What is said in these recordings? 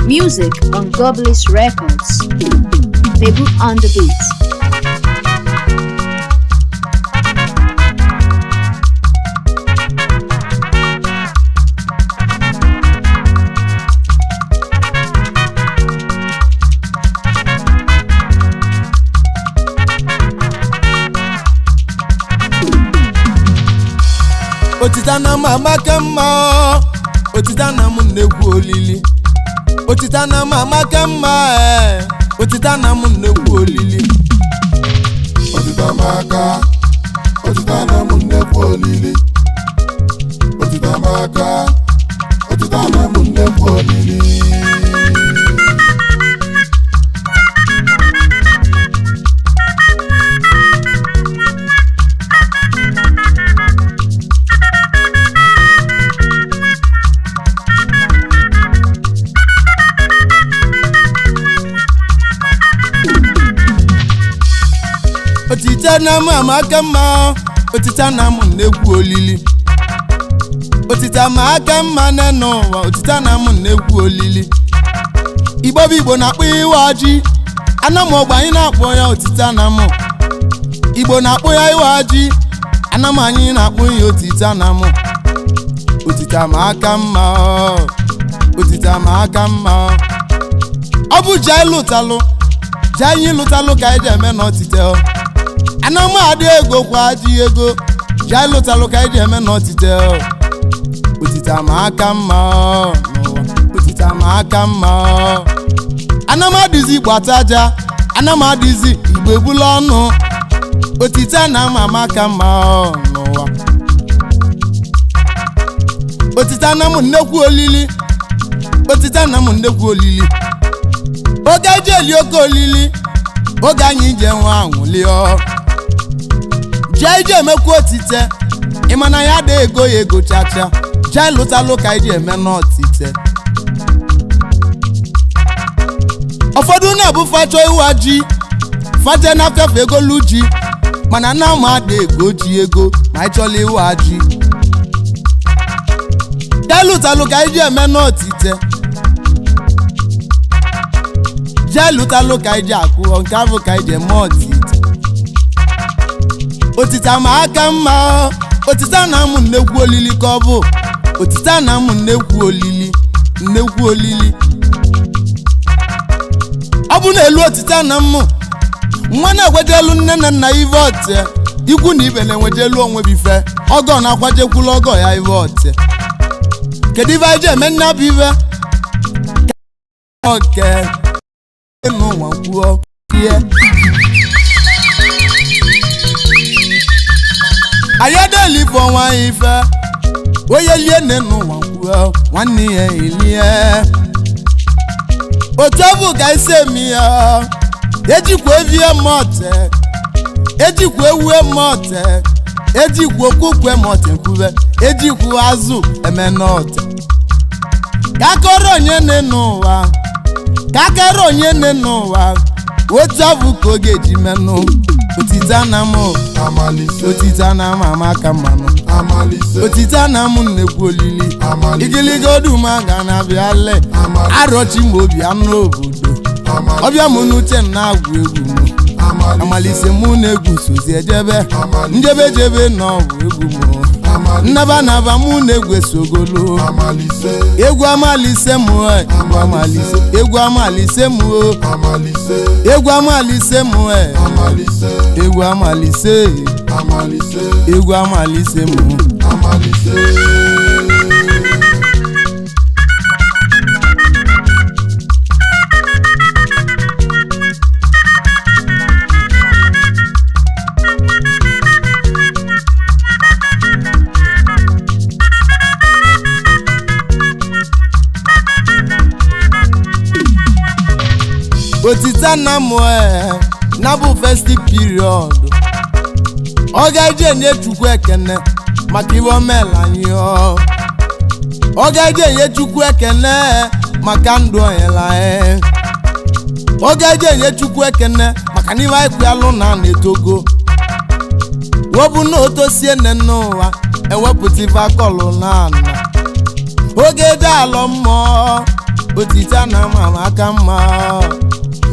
Music on Goblis Records. Nebu on the beat. Otite na m amaka mma, otite na m nnekwu olili. Otite na m amaka mma, ee, otite na m nnekwu olili. Otite m aka, otite na m nnekwu olili. Otite m aka, otite na m nnekwu olili. Otite na m amaka mma, otite na m nnekwu olili. Otite m aka mma nne n'ụwa, otite na m nnekwu olili. Igbo bụ Igbo na-akpọ iwe ji, anam ọgba anyị na-akpọ ya otite na m. Igbo na-akpọ ya iwe ji, anam anyị na-akpọ ya otite na m. Otite m aka mma, otite m aka mma. Ọ bụ ji anyị lụtalụ, ji anyị lụtalụ ka anyị ji eme n'otite ọ. Anam adị ego kwa ji ego, ji anyị lụtalụ ka anyị ji eme n'otite ọ. Otite ama aka mma n'ụwa, otite ama aka mma. Anam adịzi Igbo ata aja, anam adịzi Igbo egbula ọnụ. Otite anam ama aka mma n'ụwa. Otite anam nnekwu olili, otite anam nnekwu olili. Oge eji eli oke olili, oge anyị ji enwe anwụli ọ. Jee ije emekwu otite, ịma na ya dị ego ya ego chacha. Jee lụtalụ ka iji eme n'otite. Ụfọdụ na-abụ fachọ ịwa ji, faje na-afịafe egolu ji, mana na ma dị ego ji ego ma ị chọla ịwa ji. Jee lụtalụ ka iji eme n'otite. Jee lụtalụ ka iji akụ nke ahụ ka iji eme otite. Otite ama aka mma, otite na m nnekwu olili ka ọ bụ. Otite na m nnekwu olili, nnekwu olili. Ọ bụ na elu otite na m, nwa na-egwejelu nne na nna ive otie, ikwu na ibe na-enwejelu onwe bụ ife, ọgọ na-akwajekwulu ọgọ ya ive otie. Kedu ife anyị ji eme nna bụ ive? Oke n'ụwa kwuo tie. Anyị adịghị ife ọnwa anyị ife, onye lie nne n'ụwa kwuo nwanne ya elie. Otu ọ bụ ka isi emi ya, ejikwa evi eme ọtẹ, ejikwa ewu eme ọtẹ, ejikwa okwukwe eme ọtẹ nkwube, ejikwa azụ eme n'ọtẹ. Ka akọrọ onye nne n'ụwa, ka akọrọ onye nne n'ụwa, otu ọ bụ ka ọ ga-eji menụ. Otite anam, Amalise, otite anam amaka mmanụ. amalise, Otite anam nnekwu olili. amalise, Igiliga oduma ga na-abịa le. amalise, Arọchi m obi anụ obodo. Ọbịa m n'uche m na-agwụ egwu m. amalise, Amalise mụ na-egwu sozi ejebe. Njebe jebe na ọ bụ egwu m. amalise, Nnaba naba mụ na-egwu esogolo. amalise, Egwu amalise m e. Egwu amalise. Egwu amalise m o. amalise, Egwu amalise m e. amalise, Egwu amalise. amalise, Egwu amalise m. amalise. Otite na m e na bụ festive period. Ọ ga-eji enye Chukwu ekene maka iwe omela anyị ọ. Ọ ga-eji enye Chukwu ekene maka ndụ onyela anyị. Ọ ga-eji enye Chukwu ekene maka na iwe anyị kwalụ na na-etogo. Wọbụ na otosie nne n'ụwa ewepụta ife akọlụ na ana. Oge dị alọ mmụọ, Otite na m amaka mma.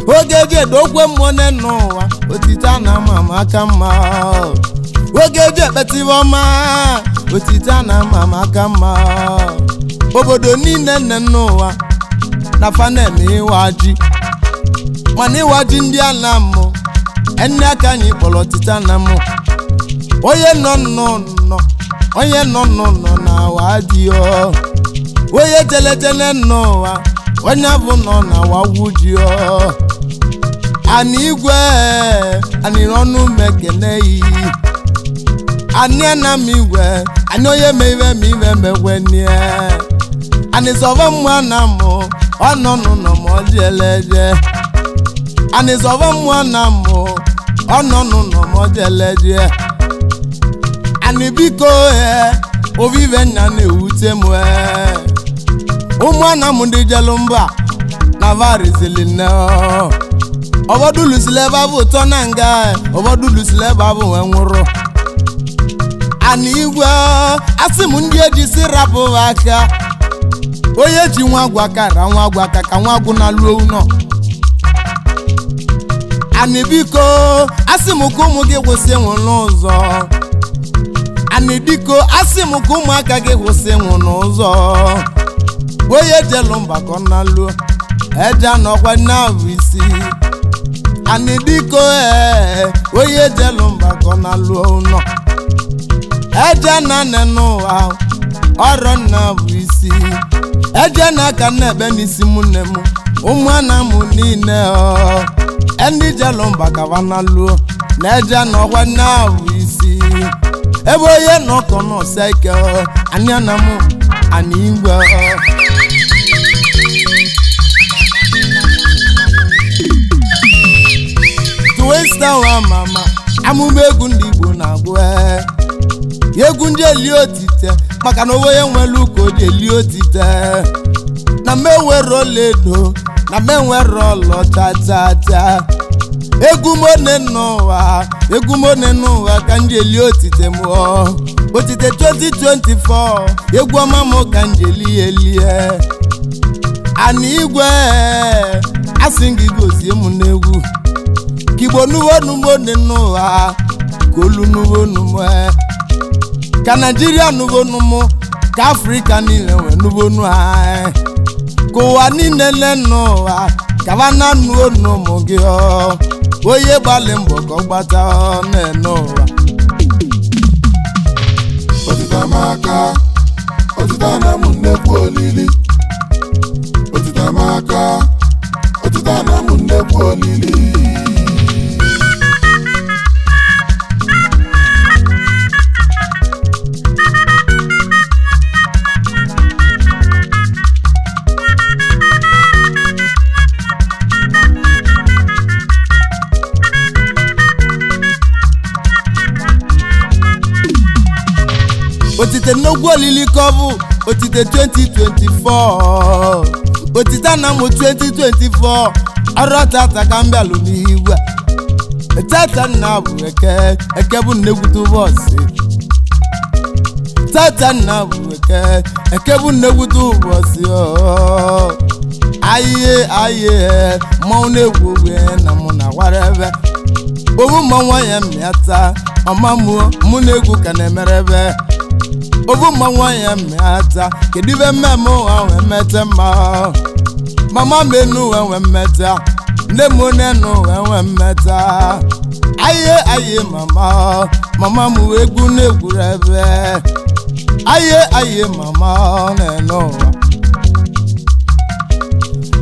Oge eji edokwe mmụọ n'ụwa, otite na m amaka mma. Oge eji ekpeta iwe ọma, otite na m amaka mma. Obodo niile nne n'ụwa na fa na-eme ịwa ji, mana ịwa ji ndị a na-amụ ene aka anyị kpọrọ otite na mụ. Onye nọ nnọ, onye nọ nnọ na awa dị ọ. Onye jelejele n'ụwa, onye abụ nọ na wagwu ji ọ. Ani igwe, ani ọnụ mekene yi. Ani anam igwe, ani onye me iwe me iwe mekwe nie. Ani zọba mmụọ na mụ, ọ nọ n'ụlọ ma ọ jeleje. Ani zọba mmụọ na mụ, ọ nọ n'ụlọ ma ọ jeleje. Ani biko ovive nna na-ewute m. Ụmụ ana m ndị jelu mba na varizili nne. Ụfọdụ lusili ebe abụ ụtọ na nga, ụfọdụ lusili ebe abụ wee nwụrụ. Ani igwe, asị m ndị eji si rapụ aka. Onye ji nwa agwụ aka ra nwa agwụ aka ka nwa agwụ na-alụ ụlọ. Ani biko, asị m ka ụmụ gị kwụsị ịnwụ n'ụzọ. Ani biko, asị m ka ụmụaka gị kwụsị ịnwụ n'ụzọ. Onye jelu mba ka ọ na-alụ, eje anọkwa na-abụ isi. Ani biko, onye jelu mba ka ọ na-alụ ụlọ, eje na nne n'ụwa ọrọ nna bụ isi. Eje na aka na-ekpe n'isi m nne m, ụmụana m niile ọ. Ndị jelu mba ka va na-alụ, na eje anọkwa na-abụ isi. Ebe onye nọkọ n'ọsịa ike ọ, ani ana m ani igwe ọ. Twista wa mama, amụma egwu ndị Igbo na-agụ egwu ndị eli otite, maka na onye nwere ụka o ji eli otite. Na m ewere ọlaedo, na m enwere ọla cha. Egwu m one n'ụwa, egwu m one n'ụwa ka m ji eli otite mụọ. Otite 2024, egwu ọma m ka m ji eli elie. Ani igwe, asị gị gozie m n'egwu. Ka Igbo nuwo numo one n'ụwa, ka olu nuwo numo. Ka Naijiria nuwo numo, ka Afrịka niile wee nuwo nu anyị. Ka ụwa niile le n'ụwa, ka va na nuo n'ụmụ gị ọ. Onye gbalị mbọ ka ọ gbata ọ na-ene ụwa. Otite amaka, otite ana m nnekwu olili. Otite amaka, otite ana m nnekwu olili. Otite nnukwu olili ka ọ bụ otite 2024, otite anamụ 2024. Ọrụ tata ka m bịalụ n'igwe. Tata nna bụ eke, eke bụ nnekwute ụbọchị. Tata nna bụ eke, eke bụ nnekwute ụbọchị. Ayiye ayiye, mmanwụ na-egwu ogwe na mụ na gwara ebe. Obu mmanwụ ya mmịata, ọma mụọ mụ na-egwu ka na-emere ebe. Obu mmanwụ ya mmịata, kedu ibe mmemme ụwa wee mete mma. Mama menu wee nwee mmeta, nne m nenu wee nwee mmeta. Aye aye mama, mama m egwu na-egwuru ebe. Aye aye mama na-ene ụwa.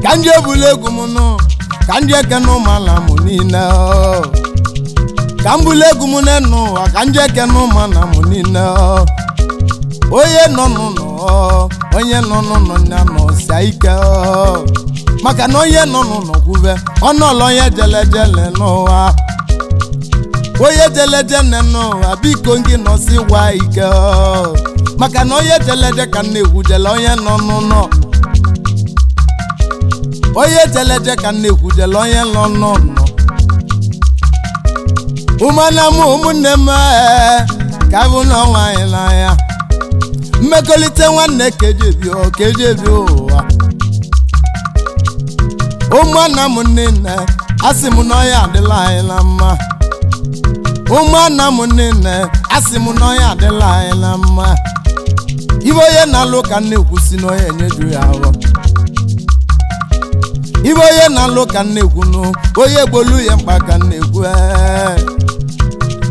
Ka ndị ebulu egwu m nụ, ka ndị ekene ụmụala m niile. Ka m bulu egwu m n'enu ụwa, ka ndị ekene ụmụala m niile. Onye nọ n'ụlọ, onye nọ n'ụlọ nna nọsịa ike. Maka na onye nọ n'ụlọ kwube, ọnụ ụlọ onye jelejele n'ụwa. Onye jelejele n'ụwa, biko gị nọsị gwa ike. Maka na onye jeleje ka nna-egwu jele onye nọ n'ụlọ. Onye jeleje ka nna-egwu jele onye nọ n'ụlọ. Ụmụnne m, ụmụnne m, ka bụ na ọnwa anyị n'anya. Mmekọrịta nwanne ka eji ebi ụwa. Ụmụnna m niile asị m na ọya adịla anyị na mma. Ụmụnna m niile asị m na ọya adịla anyị na mma. Ibe onye na-alụ ka nne ekwu si na ọya enyeju ya ahụ. Ibe onye na-alụ ka nne ekwu nụ onye gbolu ya mkpa ka nne ekwu.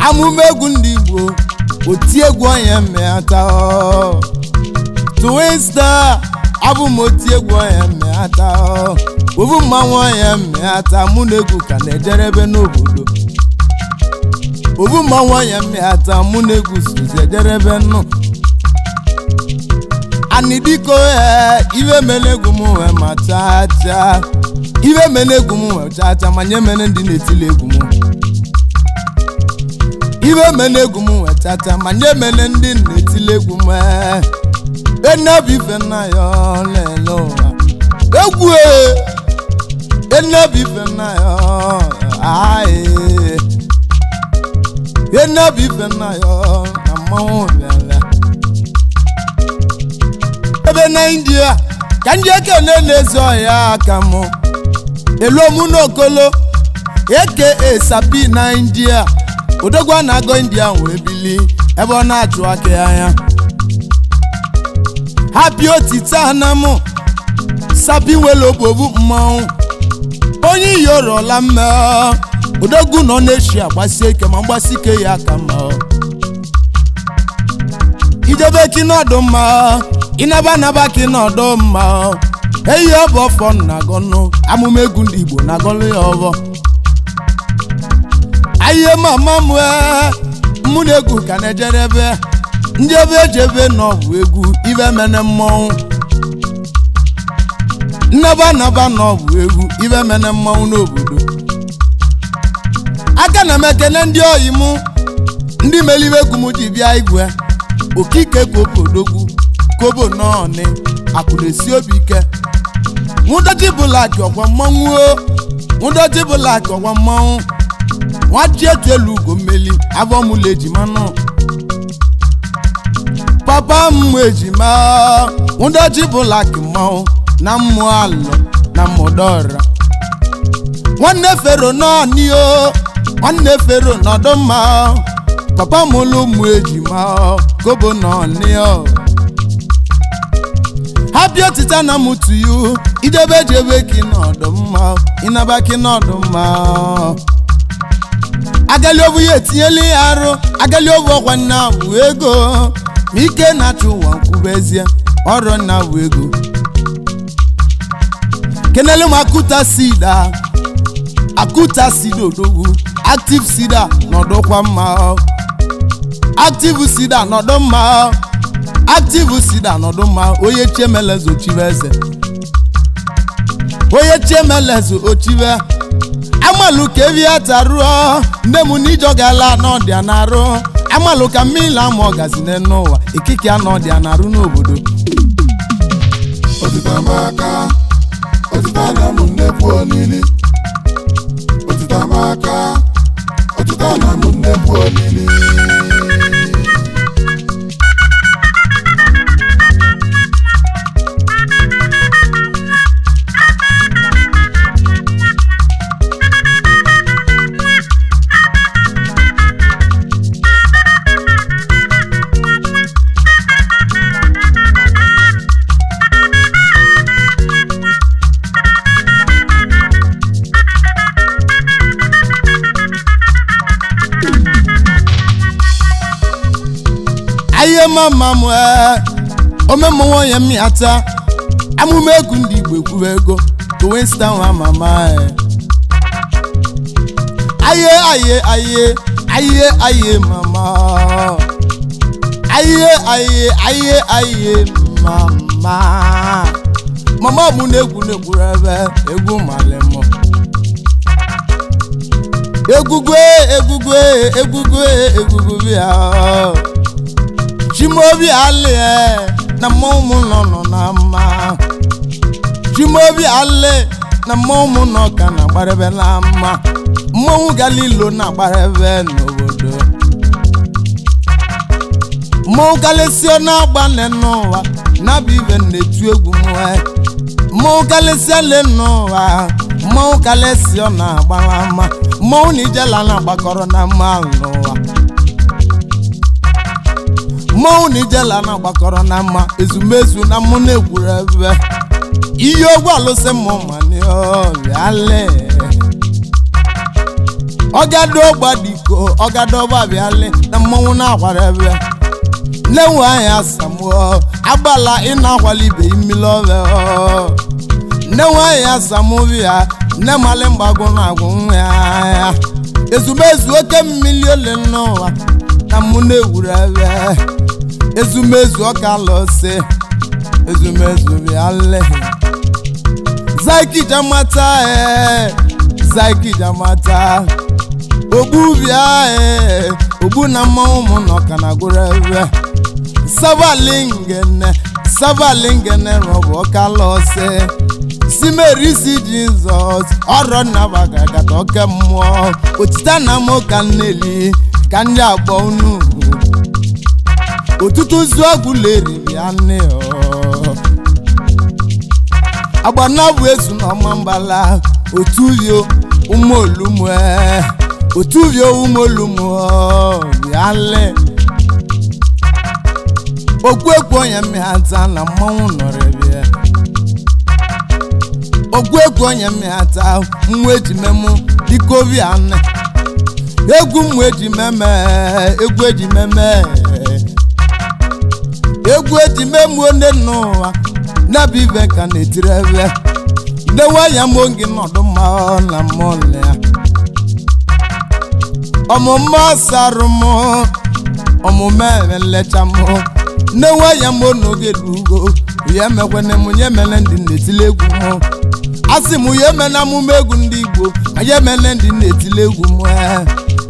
Amụma egwu ndị Igbo oti egwu onye mmịata Twin Star abụ m oti egwu onye mmịata ovu mmanwụ onye mmịata mụ na egwu ka na-ejerebe n'obodo. Ovu mmanwụ onye mmịata mụ na egwu sozi ejerebe nnụ. Anidiko iwe mele egwu m wee ma chaa chaa. Iwe mele egwu m wee chaa chaa ma nye mele ndị na-etili egwu m. Iwe mele egwu m wee chaa chaa ma nye mele ndị na-etili egwu m. Enebi ife nna ya lele ụwa. Egwu enebi ife nna ya aye. Enebi ife nna ya na mmanwụ bịara. Ebe na India ka ndị ekene na-ezo ya aka mụ. Elomu n'okolo aka Sapi na India. Odogwu na-agọ India wee bili ebe ọ na-achụ aka anya. Happy otite anamụ Sapi nwere ogbobu mmanwụ. Onye iyorola mma odogwu nọ na-eshi agbasie ike ma mgbasi ike ya aka mma. Ijebe kinọdụ mma ịnaba naba kinọdụ mma. Eyi ọbụ ọfọ na-agọnụ amụma egwu ndị Igbo na-agọlụ ya ọbọ. Ayiye mama m mụ na egwu ka na-ejerebe. Ndị ebe ejebe nọ bụ egwu ibe mene mmọnwụ. Nnaba naba nọ bụ egwu ibe mene mmọnwụ n'obodo. Aka na m ekene ndị oyi mụ ndị melibe egwu m ji bịa igwe. Okike kobodogwu kobo nọọnị akụ na-esi obi ike. Nwụdoji bụlaki ọkwa mmọnwụ o. Nwụdoji bụlaki ọkwa mmọnwụ. Nwa ji etu elu ugo mmeli abọ mụlụ ejima nụ. Papa m ejima nwụdoji bụlaki mmanwụ na mmụọ alọ na mmụdọra. Nwanne fero nọọnị o. Nwanne fero nọdụ mma. Papa m ụlụ ụmụ ejima kobo nọọnị o. Happy otite na m to you. Ijebe jebe ki nọdụ mma. Ịnaba ki nọdụ mma. Agali obu ya etinyela ya arụ. Agali obu ọkwa nna bụ ego. Ma ike na-achụ ụwa nkwubezie ọrụ nna bụ ego. Kenelu m akuta sida. Akuta sida odogwu. Active sida nọdụkwa mma. Active sida nọdụ mma. Active sida nọdụ mma. Onye chiemelezo ochibe eze. Onye chiemelezo ochibe. Amalụ ka evi ataruo. Nne m n'ijọ gala n'ọdịa na-arụ. Amalụ ka mmiri ama ọgazi n'ụwa. Ikike anọdịa na-arụ n'obodo. Otite amaka, otite anamụ nnekwu olili. Otite amaka, otite anamụ nnekwu olili. Aye mama m omemụnwa onye mmịata. Amụma egwu ndị Igbo ekwuru ego Twin Star nwa mama. Aye aye aye aye aye mama. Aye aye aye aye mama. Mama m na-egwu na-egwuru ebe egwu malịmụ. Egwugwe egwugwe egwugwe egwugwe bịa. Chimobi ali na mmọnwụ nọ nọ na mma. Chimobi ali na mmọnwụ nọ ka na-agbarebe na mma. Mmọnwụ galilo na-agbarebe n'obodo. Mmọnwụ galesio na-agba n'ụwa na-abụ ibe na-etu egwu mwe. Mmọnwụ galesio le n'ụwa. Mmanwụ kalesi ọ na-agbara mma. Mmanwụ na ijela na-agbakọrọ na mma n'ụwa. Mmanwụ na ijela na-agbakọrọ na mma. Ezumezu na mụ na-ekwuru ebe ihe ogwu alụsị mụ maniọbịale. Ọgadọgbadiko ọgadọgbabiale na mmanwụ na-akwara ebe nne anya samuo agbala ị na-akwali ibe imilove. Nne nwanyị asamu ya nne mali mgbagwo na-agwụ nwa ya. Ezumezu oke mmiri ole n'ụwa na mụ na-ewuru ebe. Ezumezu ọka lọsị ezumezu bịale. Zaiki jamata ee, zaiki jamata ogbu bịa ee, ogbu na mmanwụ mụ nọ ka na gwụrụ ebe. Sabalingene sabalingene rọbụ ọka lọsị simerisi Jizọs ọrọ nnabagagata oke mmụọ otita na mụ ka nneli ka ndị akpọ unu ụtụtụ zuọgwụ leri bịa nne. Agbana bụ ezu na ọma mbala otuvio ụmụolumue otuvio ụmụolumue bịale. Okwu ekwu onye mmịata na mmanwụ nọrọ bịa. Okwu ekwu onye mmịata mmụ eji memụ biko bịa nne. Egwu mmụ eji meme, egwu eji meme, egwu eji memu onye n'ụwa n'ebe ibe ka na-etiri ebe ndewe ya mụ gị nọdụ mma na mmụọ ya. Ọmụmụ sarụ mụ ọmụmụ eme nlecha mụ nnewe ya mụ n'oge lugo ya emekwene mụ ya emele ndị na-etili egwu mụ. Asị m ya emena amụma egwu ndị Igbo ma ya emele ndị na-etili egwu mụ.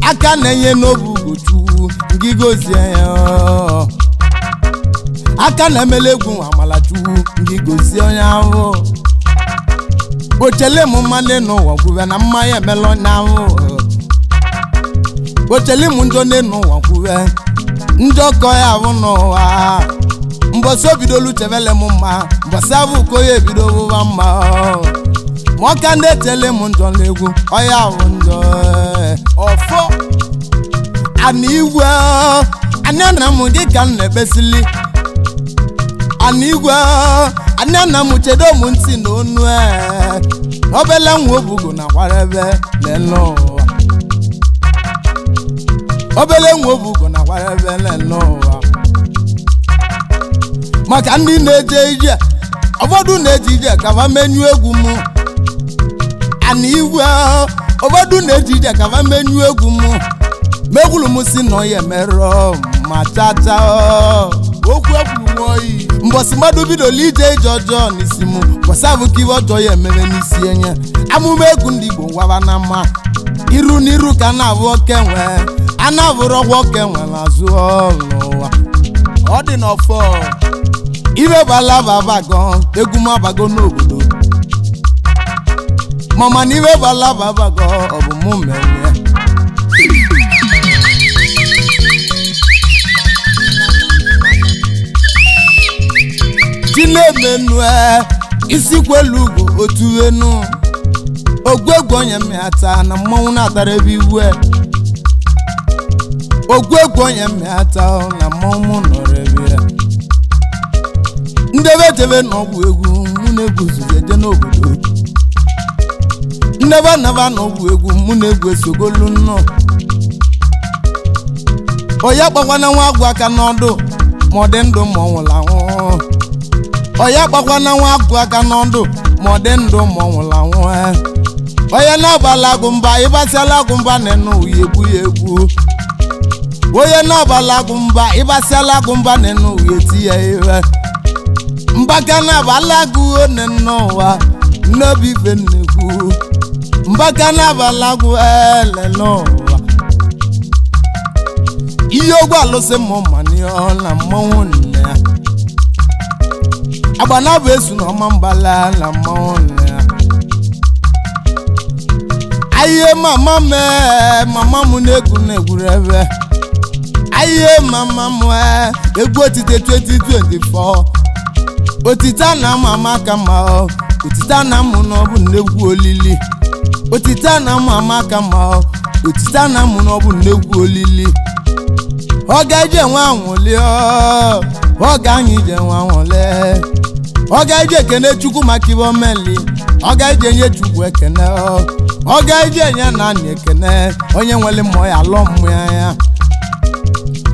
Aka na-enye n'obu ugochukwu ngị gozie ya. Aka na-emele egwu amalachukwu ngị gozie onye ahụ. Ochele m mmanụ n'ụwa kwube na mmanya emela onye ahụ. Ochele m njọ n'ụwa kwube njọ kọ ya ahụ n'ụwa. Mbọsị obidolu chebele m mma, mbọsị abụ ka onye ebido bụba mma. Ma ọka ndị echele m njọ n'egwu ọya ahụ njọ ọfọ ana igwe anya na m gị ka m na-ekpesili. Ana igwe anya na m chedo m ntị na onu obele nwa obugo na kwarebe lele ụwa. Obele nwa obugo na kwarebe lele ụwa. Maka ndị na-eje ije ụfọdụ na-eje ije ka fa menyu egwu m. Ana igwe ụfọdụ na-eje ije ka fa menyu egwu m. Megwulu m si na ya emerọ ma chacha. Okwu ekwuru nwa oyi. Mbọsị mmadụ bidola ije ije ọjọọ n'isi m, mbọsị abụ ka iwe ọjọọ ya ememe n'isi enye. Amụma egwu ndị Igbo ngwaba na mma iru n'iru ka na-abụ oke nwe a na-abụrụ ọgwụ oke nwe n'azụ n'ụwa. Ọ dị n'ọfọ. Ibe bala babago egwu m abago n'obodo mama na ibe bala babago ọ bụ mụ mere. Chinemenu isi kwelu ugo otu enu ogwegwu onye mmịata na mmanwụ na-atara ebe iwe. Ogwegwu onye mmịata na mmanwụ nọrọ ebe ya. Ndebe jebe n'ọgwụ egwu mụ na-egwu zuzu eje n'obodo. Ndebe naba n'ọgwụ egwu mụ na-egwu esogolu nnọọ. Onye kpakwana nwa agwụ aka n'ọdụ ma ọ dị ndụ ma ọ nwụrụ anwụ. Onye kpakwana nwa agwụ aka n'ọdụ ma ọ dị ndụ ma ọ nwụrụ anwụ. Onye na-abala agụ mba ịgbasịala agụ mba na-enu ya egbu ya egbu. Onye na-abala agụ mba ịgbasịala agụ mba na-enu ya eti ya ihe. Mbaka na-abala agụ one n'ụwa n'obi ife nnekwu. Mbaka na-abala agụ ele n'ụwa. Ihe ogwu alụsị mụ manio na mmanwụ nne ya. Agbana bụ ezu na ọma mbala na mmanwụ nne ya. Ayiye mama m mama m na-egwu na-egwuru ebe. Ayiye mama m egwu otite 2024. Otite a na mama ka mma Otite anamụ na ọ bụ nnekwu olili. Otite anamụ amaka mma. Otite anamụ na ọ bụ nnekwu olili. Ọ ga-eje nwa anwụli, ọ ga-anyị ije nwa anwụli. Ọ ga-eje ekene Chukwu maka ibe omeli. Ọ ga-eje nye Chukwu ekene. Ọ ga-eje nye naanị ekene. Onye nwere mmụọ ya alọ mmụọ ya.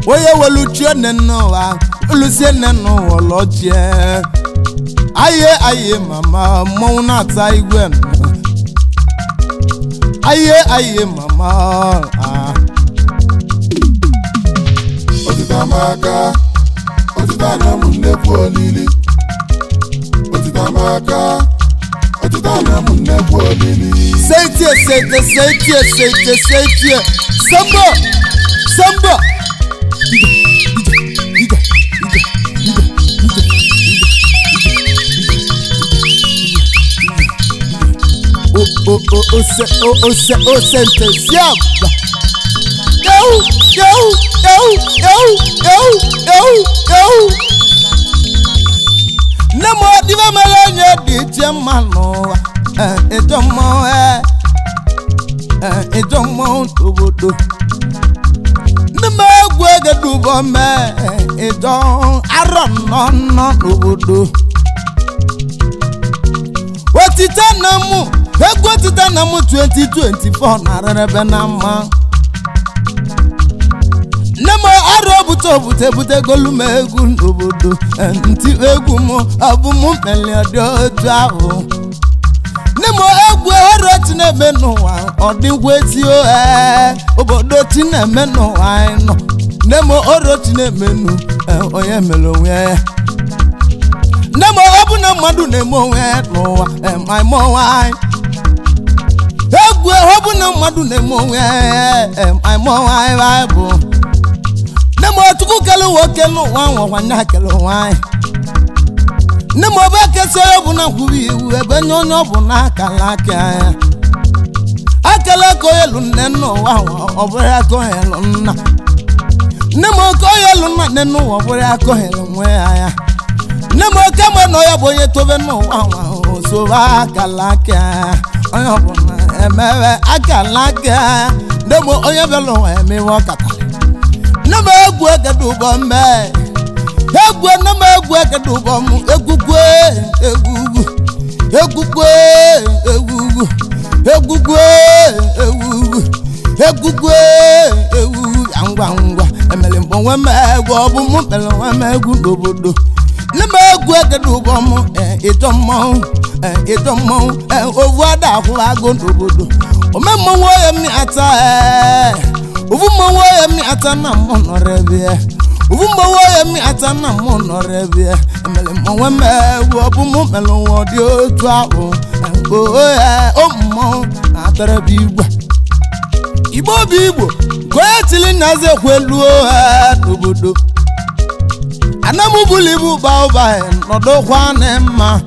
Onye welu chie nne n'ụwa, olusie nne n'ụwa lọchie. Aye aye mama, mmọnwụ na-ata igwe. Aye aye mama. Ah. Otite amaka, otite anamụ nnekwu olili. Otite amaka, otite anamụ nnekwu olili. Seitie seite seitie seite seitie. Samba samba. Ije ije ije ije ije ije. O o o o se o o se o sente siaba. Eu eu eu eu eu eu eu. Nne m ọdịbe mere onye dị iche mma n'ụwa. Ịjọ mmọnwụ, ịjọ mmọnwụ n'obodo. Nne m egwu egedubo mee ịjọ arọ nnọ nnọ n'obodo. Otite na mụ egwu otite na mụ 2024 na-arịrịbe na mma. Nne m arụ obute obute ebutegolu m egwu n'obodo. Nti egwu m ọ bụ mụ meli ọdị otu ahụ. Nne m egwu ọrụ chi na-eme n'ụwa ọ dịkwa ezi obodo chi na-eme n'ụwa anyị nọ. Nne m ọrụ chi na-eme nụ onye mere onwe ya. Nne m ọ bụ na mmadụ na-eme onwe ya n'ụwa ma eme onwe anyị. Egwu ọ bụ na mmadụ na-eme onwe ya ma eme onwe anyị Baịbụl. Nne m Chukwu kele nwoke n'ụwa nwakwa nya kele onwe anyị. Nne m ọba kesa onye bụ na kwuru iwu ebe nye onye ọ bụ na akala aka ya. Akala aka onye lu nne n'ụwa ọ bụrụ aka onye lu nna. Nne m oke onye lu nna nne n'ụwa ọ bụrụ aka onye lu nwe ya. Nne m oke mgbe na ya bụ onye tobe n'ụwa nwa osobe akala aka ya. Onye ọbụla emewe akala aka ya. Nne m onye bịara ụwa emewe ọkata. Nne m egwu egedu ụgbọ mmee. Egwu nne m egwu egedu ụgbọ m egwugwe egwugwu egwugwe egwugwu egwugwe egwugwu egwugwe egwugwu ya ngwa ngwa emere mgbe onwe m egwu ọ bụ mụ mere onwe m egwu n'obodo. Nne m egwu egedu ụgbọ m ịjọ mmọnwụ ịjọ mmọnwụ ovu ada akwụ agụ n'obodo. Ome mmọnwụ onye mmịata ovu mmọnwụ onye mmịata na mụ nọrọ ebe ya. Ovu mmọnwụ onye mmịata na mụ nọrọ ebe ya. Emere m onwe m egwu ọ bụ mụ mere nwa dị otu ahụ. O mmọnwụ na-atara ebe igwe. Igbo bụ Igbo ka onye tili nnazi ekweluo n'obodo. Anam bulu ibu ba ụba nọdụkwa na mma.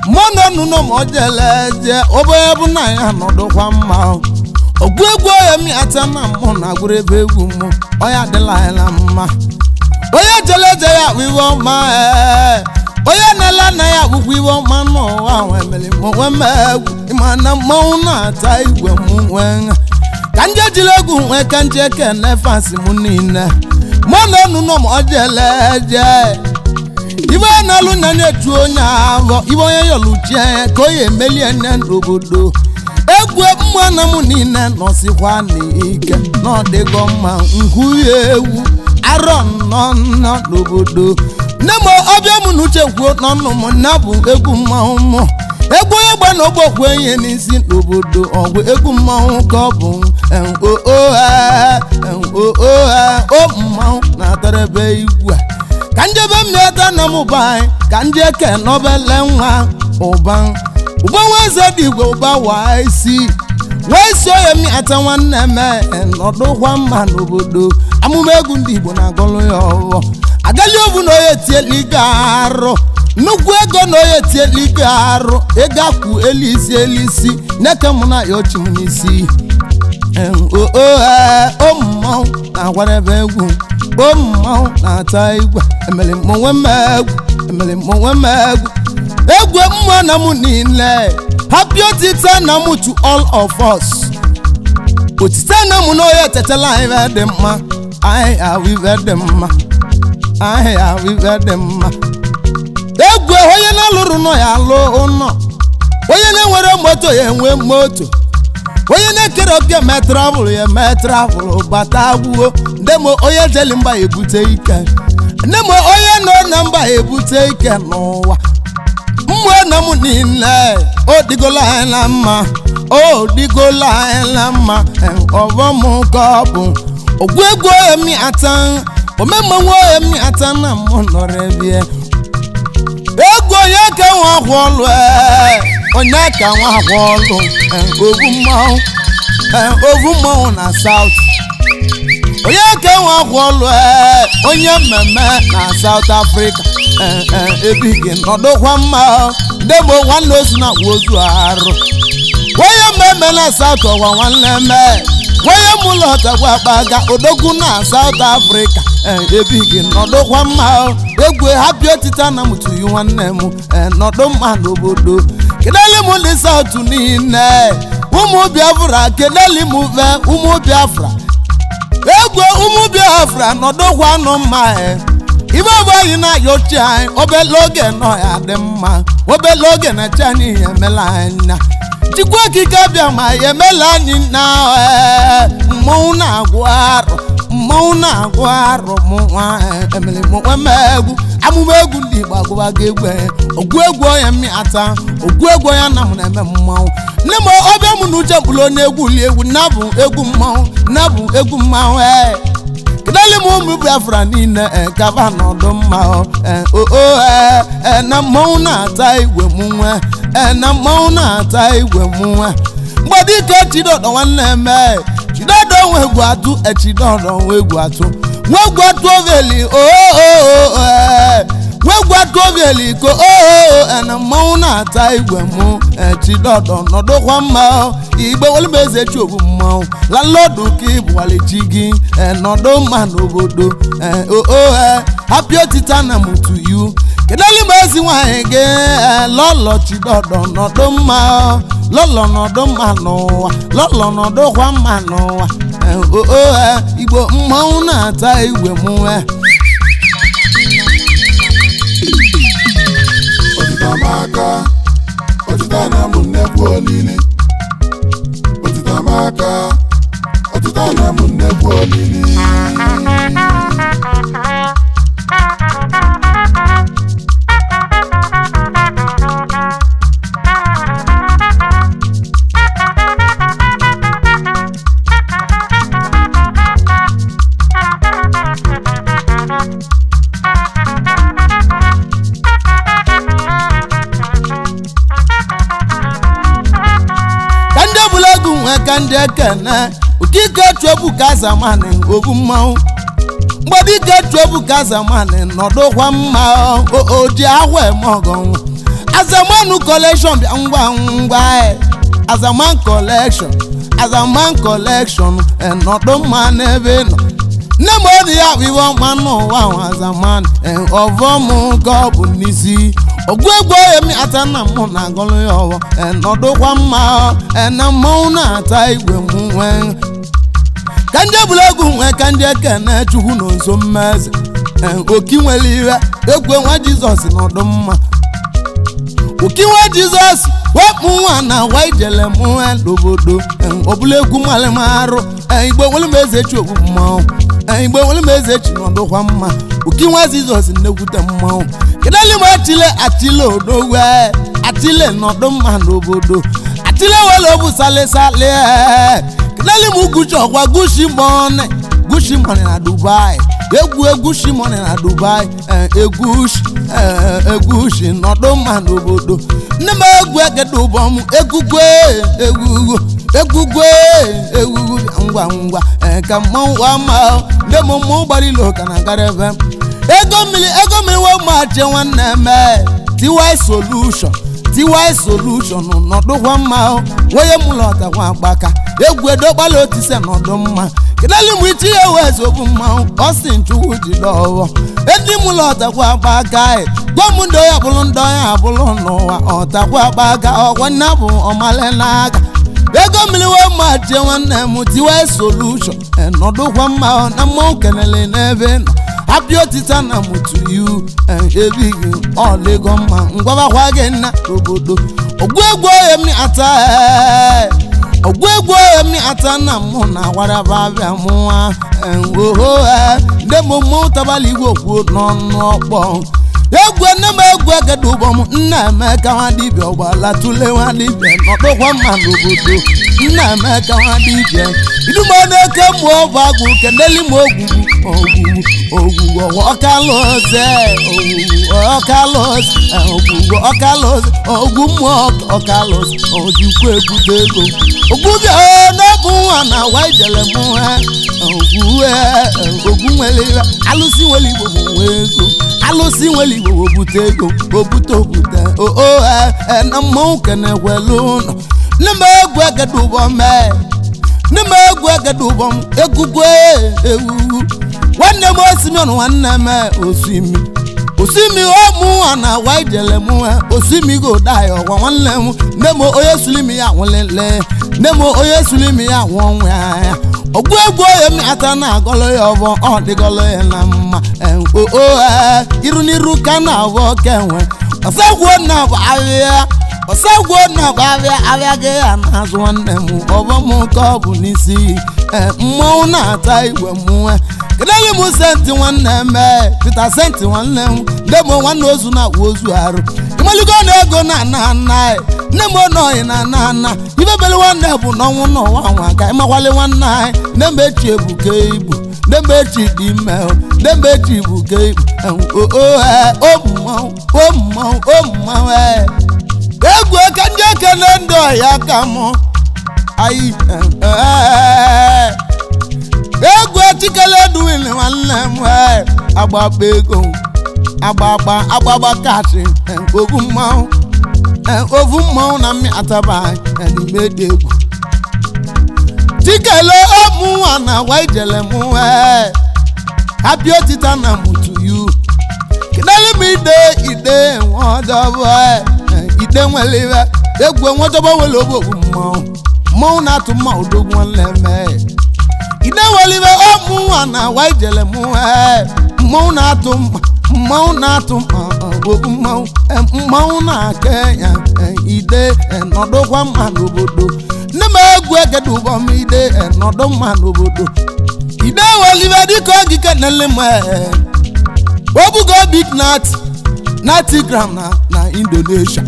Mmụọ nọ n'ụlọ ma ọ jele je obere bụ na ya nọdụkwa mma. Ọgụ egwu onye mmịata na mụ na-agụrụ ebe egwu mụ onye adịla anyị na mma. Onye jele je ya bụ iwe ọma onye na-ele anya ya bụkwa iwe ọma n'ụwa ahụ emere m onwe m egwu ịma na mmanwụ na-ata igwe m nwee. Ka nje jiri egwu nwee ka nje kene fansi m niile. Mụ na ọnụ nọ ma ọ jele je. Ibe na-alụ na na-echu onye ahụ ibe onye yọlụ chie ka onye emelie nne n'obodo. Egwu mmụọ na mụ niile nọsikwa n'ike na ọ dịgo mma nkwuye egwu arọ nnọ nnọ n'obodo. Nne m ọbịa m na uche kwuo n'ọnụ m na bụ egwu mmanwụ mụ. Egwu onye gba na ọgbọ kwuo ihe n'isi n'obodo ọgwụ egwu mmanwụ ka ọ bụ o mmanwụ na-atara ebe igwe a. Ka njebe mmeta na m ụba anyị ka ndị eke nọbele nwa ụba. Ụba nwa eze dị igwe ụba waa isi. Wee isi onye mmịata nwanne m nọdụkwa mma n'obodo. Amụma egwu ndị Igbo na-agọlụ ya ọghọ. Agali obu na onye tieli arụ. Nnukwu ego na onye tieli arụ. Ego akwụ elisi elisi. Neke mụ na ya ochi m n'isi. O mmọnwụ na-agwara ebe egwu. O mmọnwụ na-ata igwe. Emere m onwe m egwu. Emere m onwe m egwu egwu mmụọ na mụ niile. Happy otite na mụ to all of us. Otite na mụ na onye tetela anyị ife dị mma. Anyị ahụ ife dị mma. Anyị ahụ ife dị mma. Egwu onye na-alụrụ nọ ya alụ ụnọ. Onye na-enwere moto ya enwe moto. Onye na-ekere oke mee travel ya mee travel bata gwuo. Ndị m onye jeli mba ebute ike. Nne m onye nọ na mba ebute ike n'ụwa. Mmụọ na m niile o digola anyị na mma. O digola anyị na mma. Ọvọ m ka ọ bụ. Ogwu egwu emi ata. Omemmanwụ emi ata na mụ nọrọ ebie. Egwu onye ka nwa akwụ ọlụ onye ka nwa akwụ ọlụ ovu mmanwụ ovu mmanwụ na South. Onye ka nwa akwụ ọlụ onye mmemme na South Africa ebighị nọdụkwa mma ndegbo nwanne ozu na akwa ozu arụ. Onye mmemme na South ọkwa nwanne mee. Onye mụlọtakwa akpaga odogwu na South Africa ebighị nọdụkwa mma. Egwu happy otite na m tuyi nwanne m nọdụ mma n'obodo. Kedele m ndị South niile ụmụ Biafra kedele m ve ụmụ Biafra. Egwu ụmụ Biafra nọdụkwa nụ mma. Ibe bụ anyị na-ayọ chi anyị obele oge nọ ya dị mma. Obele oge na chi anyị emela anyị na Chukwu okike bịa ma ya emela anyị na mmọnwụ na-agwụ arụ. Mmọnwụ na-agwụ arụ mụ nwa emere m onwe m egwu. Amụma egwu ndị Igbo agụbago egwu ogwu egwu onye mmịata ogwu egwu onye na m na-eme mmanwụ. Nne m ọbịa m na uche bụrụ onye egwu li egwu nabụ egwu mmanwụ nabụ egwu mmanwụ. Kedele m ụmụ Biafra niile kaba nọdụ mma na mmanwụ na-ata igwe m nwe na mmanwụ na-ata igwe m nwe. Mgbadike Chidodo nwanne m Chidodo nwe egwu atụ Chidodo nwe egwu atụ nwe egwu atụ oveli nwe egwu atụ oveli ko na mmanwụ na-ata igwe m Chidodo nọdụkwa mma. Igbe olumeze chi obu mmanwụ lalọdụ ka ịbụwale chi gị nọdụ mma n'obodo. Happy otite na m to you. Kedele m ezi nwaanyị gị lọlọ Chidodo nọdụ mma. Lọlọ nọdụ mma n'ụwa. Lọlọ nọdụkwa mma n'ụwa. Igbo mmanwụ na-ata igwe m. Otite amaka, otite na m nnekwu olili. Otite amaka, otite na m nnekwu olili. Ka ndị ekene okike chụebu ka zamani obu mmanwụ. Mgbadike chụebu ka zamani nọdụkwa mma oji ahụ eme ọgọnwụ. Azamanụ collection bịa ngwa ngwa. Azaman collection Azaman collection nọdụ mma n'ebe nọ. Nne m ọ ya bụ iwe ọma n'ụwa ahụ Azaman ọvọ m ka ọ bụ n'isi. Ogwu egwu emi ata na mụ na agọlụ ya ọwọ nọdụkwa mma na mmanwụ na-ata igwe m nwe. Ka ndị egwuregwu nwe ka ndị ekene Chukwu na nso mmeze oki nwere iwe egwu nwa Jizọs nọdụ mma. Oki nwa Jizọs wepụ nwa na wa ijele m n'obodo ọbụla egwu malịmarụ Igbo nwere m eze chi ogbu mmanwụ. Igbo nwere m eze chi nọdụkwa mma. Oki nwa Jizọs nnekwute mmanwụ. Kedele m atile atile odogwe atile nọdụ mma n'obodo. Atile wele obu sale sale. Kedele m Gucci ọkwa Gucci money Gucci money na Dubai. Egwu Gucci money na Dubai. Egushi Egushi nọdụ mma n'obodo. Nne m egwu egede ụbọ m egwugwe egwugwu egwugwe egwugwu ngwa ngwa ka mmanwụ ama nne m mmụọ gbara ilo ka na gara ebe. Ego mmiri wee machi nwanne m TY solution TY Solution nọdụkwa mma onye mụlọtakwa agbaka egwu edogbala otise nọdụ mma kedali mụ ichi ya wee zogbu mmanwụ ọ sị nchukwu jide ọghọ edi mụlọtakwa agbaka gwa m ndị ya bụrụ ndị ọya abụrụ n'ụwa ọtakwa agbaka ọgwa nna bụ ọmale n'aka ego mmiri wee ma jie nwanne m TY Solution nọdụkwa mma na mmanwụ kenele n'ebe nọ happy otita na m to you ebighị ọlịgo mma ngwabakwa gị nna obodo ogwu egwu oye ata ogwu egwu oye ata na mụ na agwaraba abịa mụnwa oho ndị m mmanwụ tabala igwe okwu n'ọnụ ọkpọ egwu nne m egwu egede ụbọ m nna emeka nwa dibịa ọgbala tule nwa dibịa nọdụkwa mma n'obodo nna emeka nwa dibịa idumo na-eke mmụọ bụ agụ keneli m ogwugwu ogwugwu ogwugwu ọkalụze ogwugwu ọkalụze ogwugwu ọkalụze ogwu mmụọ ọkalụze ojikwa ebute ego ogwubịa n'ọbụ nwa na agwa ijele mụ ha ogwu ogwu nwere iwe alụsị nwere igbo bụ nwa ego alụsị nwere igbo bụ obute ego obute obute oo na mmanwụ kenekwelu ụlọ nne m egwu egede ụbọ mee nne m egwu egede ụbọ m egwugwu ewuwu nwanne m osimion nwanne m osimi osimi ọmụ na agwa ijele mụ osimi go die ọgwa nwanne m nne m onye sulimi ya nwụlele nne m onye sulimi ya nwụ ọnwụ ya ọgwụ egwu onye m ata na-agọlọ ya ọbọ ọ dịgọlọ ya na mma oo iru n'iru ka na-abụ okenwe ọsagwuo na bụ ahịa ọsagwuo na bụ ahịa ahịa gị ya na-azụ nwanne m ọbọ m ka ọ bụ n'isi mmọnwụ na-ata igwe mụnwe kedere m senti nwanne m Peter senti nwanne m nne m nwanne ozu na-agwa ozu arụ ịmaligo na ego na ana ana nne m ọnọghị na ana ana ibebele nwanne bụ n'ọnwụ n'ụwa nwa ka ịmakwali nwanne anyị nne m echi ebuke ibu nne m echi dị ime nne m echi ebuke ibu o mmanwụ o mmanwụ o mmanwụ egwu ka ndị ekele ndị ọhịa ka mụ anyị egwu chikele duwin nwanne m agbagba ego agbagba agbagba kachi ovu mmanwụ ovu mmanwụ na mmị ataba n'ime dị egwu chikele ọmụnwa na agwa ijele mụ happy otita na m to you kedere m ide ide nwe ide nwere iwe egwu enwetọba nwere ogbu mmanwụ mmanwụ na-atụ mma odogwu nwanne m ide welibe ọmụnwa na agwa ijele mụ mmanwụ na-atụ mma mmanwụ na-atụ mma ogbu mmanwụ mmanwụ na-aka ya ide nọdụkwa mma n'obodo nne m egwu egede ụbọ m ide nọdụ mma n'obodo ide welibe dịka ogige nele m obugo big nat 90 gram na Indonesia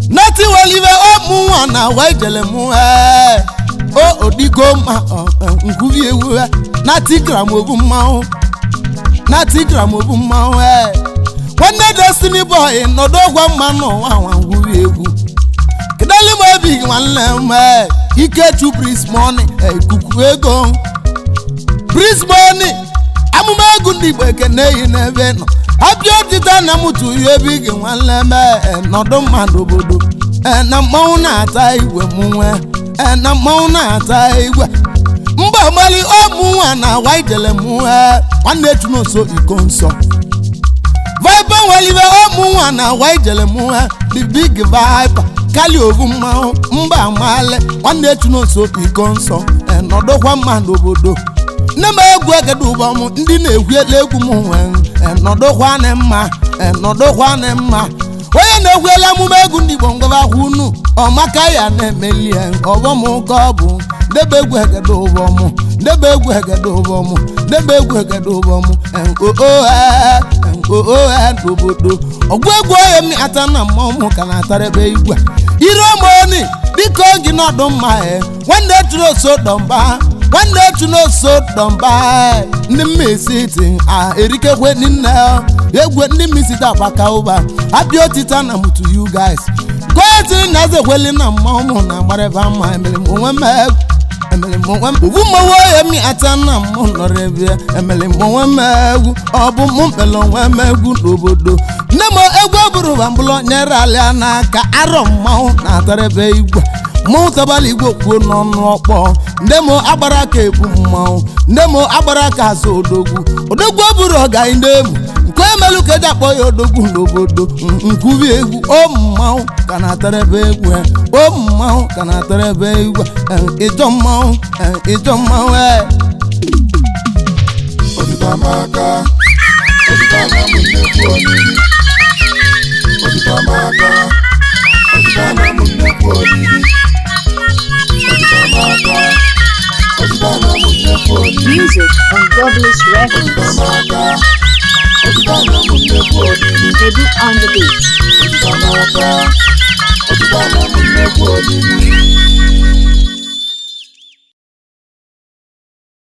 nati welibe ọmụnwa na agwa ijele mụ o odigo ma nkwubi ewu 90 gram ogbu mmanwụ 90 gram ogbu mmanwụ nwanne Destiny boy nọdụ ọgwa mma n'ụwa nwa ngwubi egwu kedali m obi nwanne m Ikechu Prince Money ikuku ego Prince Money amụma egwu ndị Igbo ekene yi n'ebe nọ abịa otita na m tụ ya ebe gị nwanne m nọdụ mma n'obodo na mmanwụ na-ata igwe m nwee na mmanwụ na-ata igwe mba mali ọmụnwa na agwa ijele m nwanne echu n'nso iko nsọ viper nwelibe ọmụnwa na agwa ijele m the big viper kali ovu mmanwụ mba mali nwanne echu n'nso iko nsọ nọdụkwa mma n'obodo nne m egwu egede ụbọ m ndị na-egwu ele egwu m nwee nọdụkwa mma nọdụkwa mma onye na-egwuela amụma egwu ndị Igbo ngwabakwa unu ọmaka ya na-emeli ya ọbọ m ka ọ bụ debe egwu egede ụbọ m debe egwu egede ụbọ m debe egwu egede ụbọ m oo n'obodo ọgwụ egwu onye m ata na mmọnwụ ka na-atarebe igwe ire omoni dịka oge nọdụ mma nwanne tụrụ oso dọmba nwanne etu n'oso dọmba ndị mmisiti a erikekwe nne egwu ndị mmisiti agbaka ụba abịa otita na m to you guys goetiri na eze kweli na mmanwụ na agbarịba mma emere m onwe m Emeli m onwe m ovu mmanwụ ya mi ata na mụ nọrọ ebe ya. Emeli m onwe m egwu, ọ bụ mụ mkpele onwe m egwu n'obodo. Nne m egwu bụrụ bambụlọ nyere alịa n'aka arọ mmanwụ na-atara ebe igwe mmanwụ tabala igwe kwuo n'ọnụ ọkpọ. Nne m agbara aka ebu mmanwụ, nne m agbara aka azụ odogwu. Odogwu bụrụ ọgaghị n'emu nke emelu ka eji akpọ ya odogwu n'obodo. Nkubi egwu o mmanwụ ka na-atara ebe egwu o mmanwụ ka na-atara ebe egwu ịjọ mmanwụ, ịjọ mmanwụ e. Otita maka, otita na m nnekwu olili. Otita maka, otita na m nnekwu olili. Otita maka, otita na m nnekwu olili. Music on Goblins Otita Records. maka, otita na m nnekwu olili. Mebu on the beat. Otita maka, otita na m nnekwu olili.